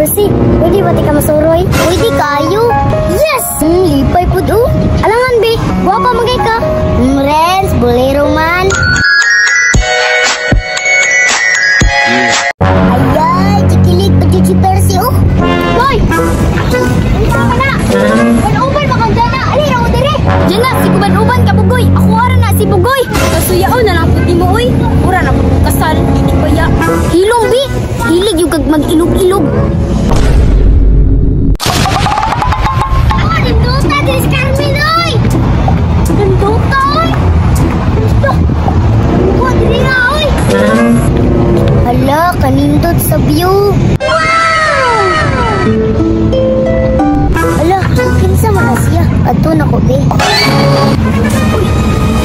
Percy, pwede ba ti ka masuroy? Pwede kayo. Yes! Lipay pud oh. Alangan be, gwapa magay ka. Renz, bolero man. Ayay, chikilig pa si Percy oh. Hoy! Unsa ka na? Uban-uban ba kang Jana? Ali ra ko dire. Jana, si kuban-uban ka Bugoy. Ako ara na si Bugoy. Kasuyaon na lang pud mo oy. Ura na pud kasal. Baya. Hilong bi, hilig yung kag mag-ilog-ilog. Oh, nindota diri si Carmen oy. Nindota oy. Nindota. Wa diri ra oy. Hala, kanindot sa view. Wow! Hala, kinsa man na siya? Adto na ko be. Uy,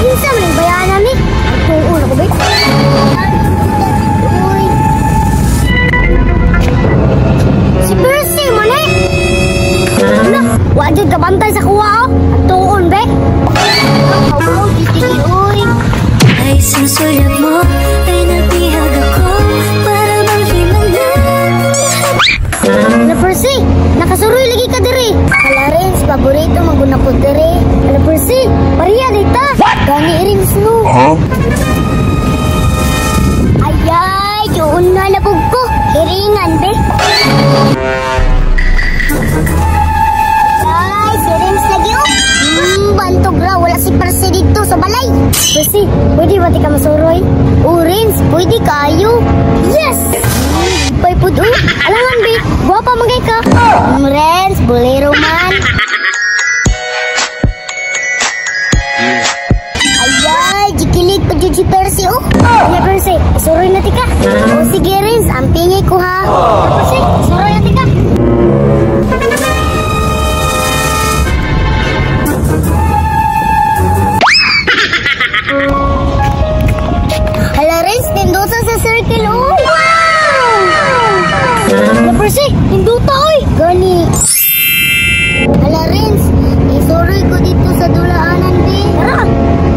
kinsa man ang bayanan ni? Adto na ko be. Uy. Si Percy man eh. Hala, wa jud ka bantay sa kuha oh. Adtoon be. Oh, dito uy. Ay susulyap mo, ay nabihag ako para bang himala. Hala Percy, nakasuroy lagi ka diri. Hala Renz, paborito maguna ko diri. Hala Percy, pariya dita. Gani Renz no. Huh? Ayay, yun na labog ko. Hiringan be. Ay, si Renz lagi oh. Bantog ra, wala si Percy dito sa balay. Percy, pwede ba ti ka masuroy? Oh, Renz, pwede kayo. Yes! Pay pud oh. Alangan be, gwapa magay ka. Renz, bolero man. Ayay, jikilig pa jud si Percy oh. Nya Percy, isuroy na ti ka. Oh, sige Renz, ampingay ko ha. Percy, isuroy na ti ka. Hala Renz, nindota sa circle oh. Wow! Hala Percy, nindota oy. Gani. Hala Renz, isuroy ko dito sa dulaanan be. Tara,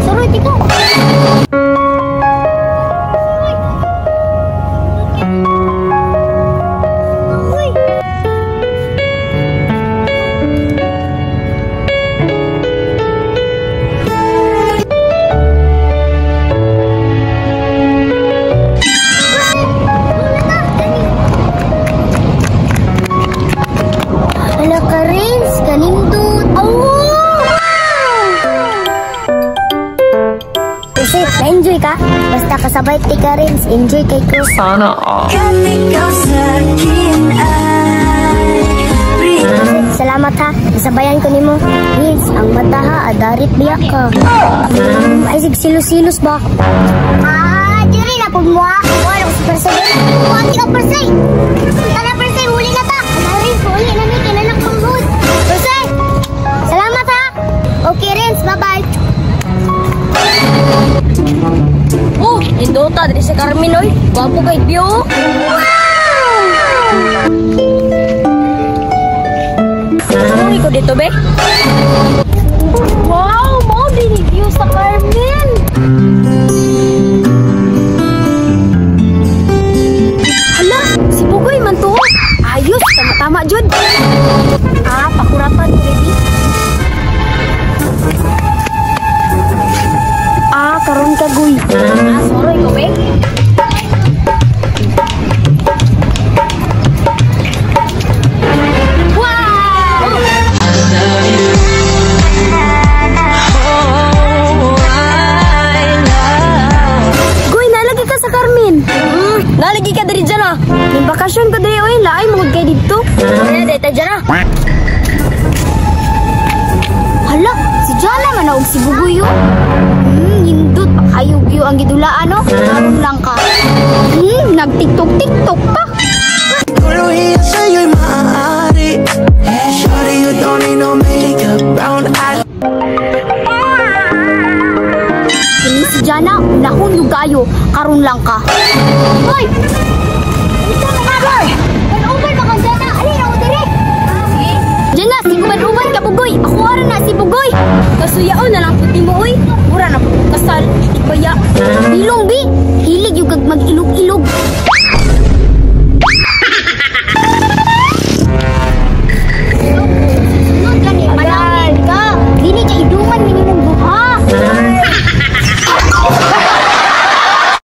suroy ti ka. Uy. Hala ka Renz, kanindot. Oh! Kasi, na-enjoy ka? Basta kasabay ti ka Renz, enjoy kay ko. Sana all. Kat ikaw sa'kin ay Kasi, salamat ha. Nasabayan ko nimo. Renz, ang mata ha, adarit biyak ka. Ay, sig silos-silos ba? Ah, diri na po mo ha. Wala ko si Percy. Kuha ka Percy. Tara Percy, huli na ta. Hala Renz, huli na mi, kinanak kong hood. Percy, salamat ha. Okay Renz, bye-bye. Oh, nindota diri si Carmen oy. Gwapo kay view. Suroy ko dito be. Wow, mao din view sa Carmen. Hala, si Bugoy man to. Ayos, tama-tama jud. Ah, pakurapan ko ready. Ah, karon ka guy. Ah, suroy ko be. Wow! Goy, nalagi ka sa Carmen. Nalagi ka diri dyan ah. May bakasyon ka diri oy, laay mangud kay didto. Ano dito dyan ah? Hala, si Jana man og si Bugoy oh. Hindot pa kayo view ang gidulaan oh. Karon lang ka. Nag-TikTok-TikTok pa. Kuluhin sa'yo'y maaari. Shawty, you don't need no makeup, brown eyes. Kini si Jana, unahon yung kayo. Karon lang ka. Hoy! Unsa man ka boy? Uban ba kang Jana? Ali ra ko diri. Jana, si kuban-uban ka Bugoy. Ako ara na si Bugoy. Kasuyaon na lang pud mo oy. Ura na pud kasal. Baya. Hilong bi, hilig yung kag mag-ilog-ilog.